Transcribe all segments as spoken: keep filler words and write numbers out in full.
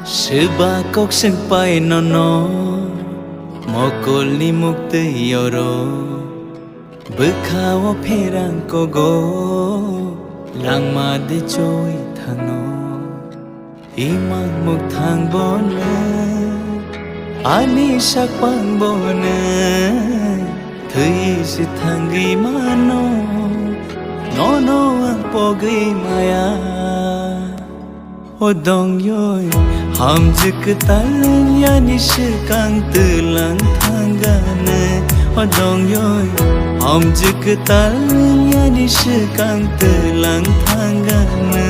Swba kok swngpai nono, mokolni muktwi oro, bwkha-o pherang kogo, langma de choi thangno. Imang mukthang bono, ani sakpang bono, thwi se thangwi mano, nono ang pogwi maya. O dongyoi, hamjwk kwtal wngya ni swkang twlang thangane. O dongyoi, hamjwk kwtal wngya ni swkang twlang thangane.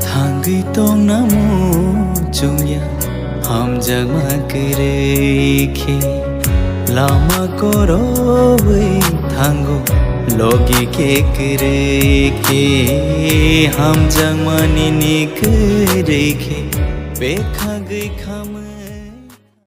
Thangwi tongna muchungya, hamjakma kwrwi khe. Lama korowi thango, logi khe kwrwi khe. Hamjakmani ni kwrwi khe, bekhagwi khamwi.